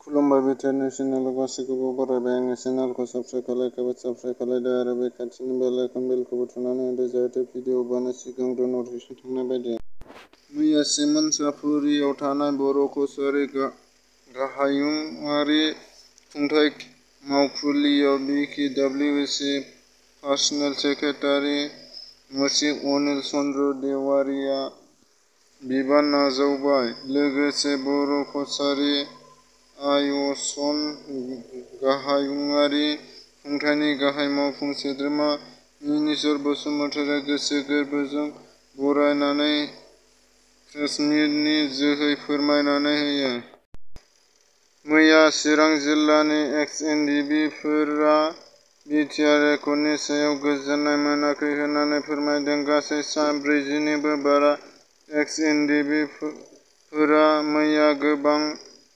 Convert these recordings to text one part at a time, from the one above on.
खुलुमबाय बिटिआरनि चेनेलाव गासैखौबो बरायबाय। आंनि चेनेलखौ साबस्क्राइब खालायदो आरो बे खाथिनि बेल आइकन बेलखौबो थुनानै होदो जाहाथे भिडिअ हगारनाय सिगांग्रो नटिफिकेसन थांनाय बायदि। मैया सिमोनसापुरियाव थानाय बर' कछारी गाहायुंआरि खुंथाय मावखुलियाव बिकिडब्लिउएसि पार्सनेल सेक्रेटारि मसि अनिल चन्द्र देवारिया बिबान नाजावबाय। लोगोसे बर' कछारी आयसन गाहायुंआरि खुंथायनि गाहाय मावफुं सोद्रोमा मिनिस्वर बसुमतारिया गोसो गोरबोजों बरायनानै प्रेसमिटनि जोहै फोरमायनानै होयो। मैया चिरां जिल्लानि एक्स-एनडिबि फोरा बिटिआर एकर्डनि सायाव गोजोननाय मोनाखै होननानै फोरमायदों। गासै सा 40 निबो बारा एक्स-एनडिबि फोरा मैया गोबां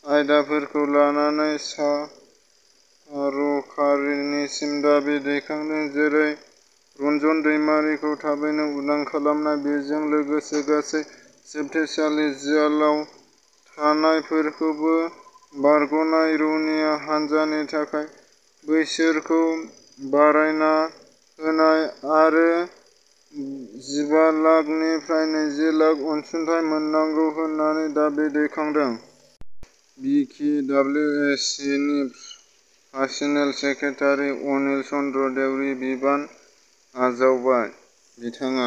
आयदाफोरखौ लानानै सरकारनिसिम दाबि दैखांदों, जेरै रन्जन दैमारिखौ थाबैनो उदां खालामनाय, बेजों लोगोसे गासै जोबथेसालि जेलाव थानायफोरखौबो बारग'नाय, रौनिया हानजानि थाखाय बैसोरखौ बारायना होनाय आरो 15 लाख निफ्राय 20 लाख अनसुंथाइ मोननांगौ होननानै दाबि दैखांदों। बिकिडब्लिउएसि पार्सनेल सेक्रेटारि अनिल चन्द्र देवारिया बिबान आजावबाय। बिथाङा